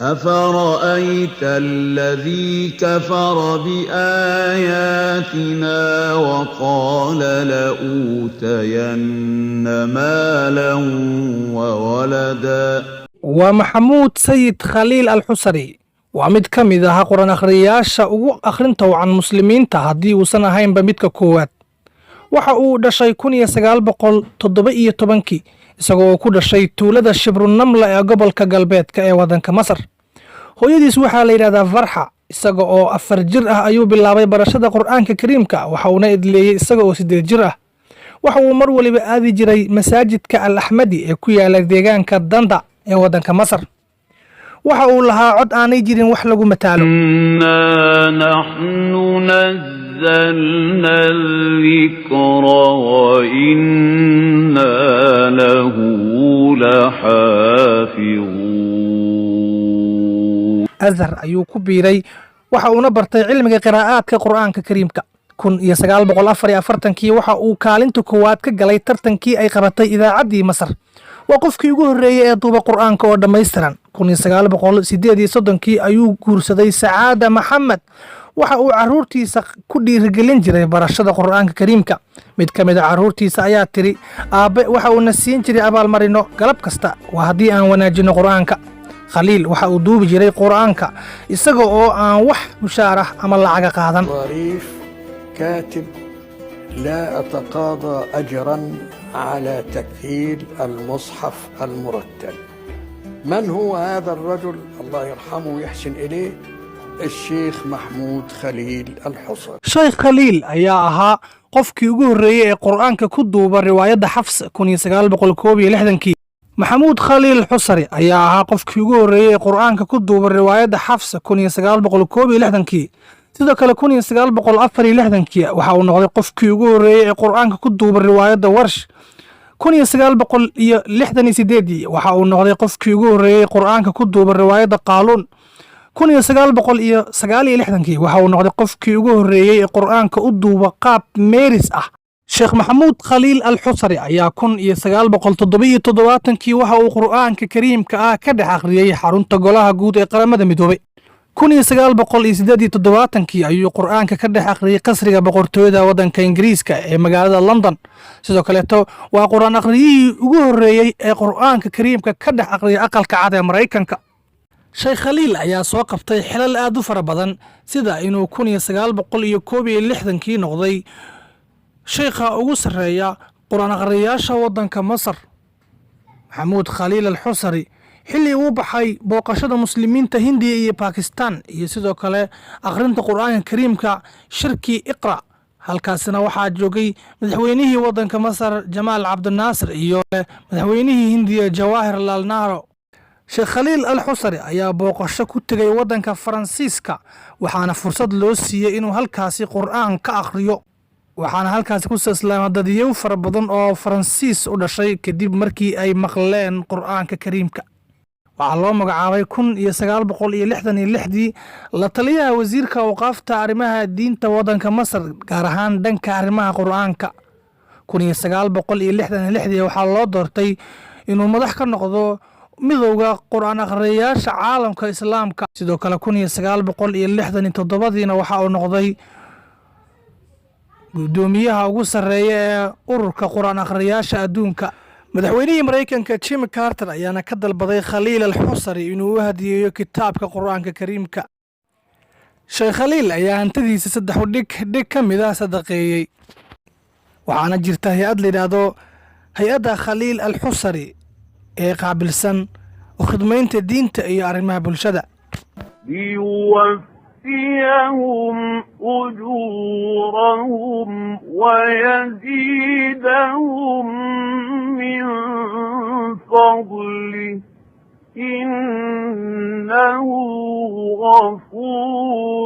أفرأيت الذي كفر بآياتنا وقال لأوتين مالا وولدا. Waa Maxamuud Sayid Khaliil Al Xusari. Waa mid ka mid ah Qur-aan akhriyayaasha ugu akhrinta wacan Muslimiinta, haddii uusan ahaynba midka koowaad. Waxa uu dhashay 1917-kii, isagoo ku dhashay tuulada Shibrunamla ee gobolka Galbeedka ee waddanka Masar. Hooyadiis waxaa la yidhahdaa Farxa. Isaga oo 4 jir ah ayuu bilaabay barashada Qur'aanka Kariimka, waxa uuna idleeyey isaga oo 8 jir ah. Waxa uu mar waliba aadi jiray masaajidka Al Axmadi ee ku yaala deegaanka Danda ee waddanka Masar. Waxa uu lahaa cod aanay jirin wax lagu mataalo. إنا نحن نزلنا الذكر وإنا له لحافظون. Azhar ayuu ku biiray, waxa uuna bartay cilmiga qiraa'aadka Qur'aanka Kariimka. 1944-kii waxa uu kaalinta koowaad ka galay tartankii ay qabatay idaacaddii Masar. Waa qofkii ugu horreeyey ee duuba Qur'aanka oo dhammaystiran. 1938-kii ayuu guursaday Sacaada Maxamed. Waxa uu carruurtiisa ku dhiirigelin jiray barashada Qur'aanka Kariimka. Mid ka mid a carruurtiisa ayaa tiri: "Aabbe waxa uuna siin jiray abaalmarino galab kasta, waa haddii aan wanaajino Qur'aanka." Khaliil waxa uu duubi jiray Qur'aanka isaga oo aan wax mushaar ah ama lacaga qaadan. ظريف كاتب لا أتقاضى أجرا على تكفيل المصحف المرتل. من هو هذا الرجل؟ الله يرحمه ويحسن إليه، الشيخ محمود خليل الحصري. Sheekh Khaliil ayaa ahaa qofkii ugu horreeyey ee Qur'aanka ku duuba riwaayadda Xafs 1961-kii. Maxamuud Khaliil Xusari ayaa ahaa qofkii ugu horreeyey ee Qur'aanka ku duuba riwaayadda Xafs 1961-kii. Sidoo kale, 1964-kii waxa uu noqday qofkii ugu horreeyey ee Qur'aanka ku duuba riwaayadda Warsh. 1968-dii waxa uu noqday qofkii ugu horreeyey Qur'aanka ku duuba riwaayadda Qaaluun. 1969-kii waxa uu noqday qofkii ugu horreeyey ee Qur'aanka u duuba qaab meeris ah. Sheekh Maxamuud Khaliil Al Xusari ayaa 1977-kii waxa uu Qur'aanka Kariimka ah ka dhex akhriyey xarunta Golaha Guud ee Qaramada Midoobay. 1978-kii ayuu Qur'aanka ka dhex akhriyey qasriga boqortooyada waddanka Ingiriiska ee magaalada London. Sidoo kaleeto, waa Qur'aan akhriyihii ugu horreeyey ee Qur'aanka Kariimka ka dhex akhriyay Aqalka Cad ee Maraykanka. Sheekh Khaliil ayaa soo qabtay xilal aad u fara badan, sida inuu 1961-kii noqday sheykha ugu sarreeya Qur'aan akhriyayaasha waddanka Masar. Maxamuud Khaliil Al Xusari xilli uu baxay booqashada Muslimiinta Hindiya iyo Bakistan, iyo sidoo kale akhrinta Qur'aanka Kariimka shirkii Iqra. Halkaasina waxaa joogay madaxweynihii waddanka Masar Jamaal Cabdinaasir iyo madaxweynihii Hindiya Jawaahir Laal Nehru. Sheekh Khaliil Al Xusari ayaa booqasho ku tegay waddanka Faransiiska, waxaana fursad loo siiyey inuu halkaasi Qur'aan ka akhriyo, waxaana halkaasi ku islaama dadiyow fara badan oo Faransiis u dhashay kadib markii ay maqleen Qur'aanka Kariimka. Waxaa loo magacaabay 1966-dii la taliyaha wasiirka awqaafta arrimaha diinta waddanka Masar, gaar ahaan dhanka arrimaha Qur'aanka. 1966-dii waxaa loo doortay inuu madax ka noqdo Midowda Qur'aan akhriyayaasha caalamka Islaamka. Sidoo kale, 1967-diina waxa uu noqday guddoomiyaha ugu sarreeya ee Ururka Qur'aan Akhriyayaasha Adduunka. Madaxweynihii Maraykanka Jimmy Carter ayaana ka dalbaday Khaliil Al Xusari inuu u hadiyeeyo kitaabka Qur'aanka Kariimka. Sheekh Khaliil ayaa hantidiisa saddex dhig dhig ka mid ah sadaqeeyey, waxaana jirta hay-ad la yidhaahdo Hay-adda Khaliil Al Xusari ee qaabilsan khidmaynta diinta iyo arrimaha bulshada. ليوفيهم أجورهم ويزيدهم من فضله، إنه غفور.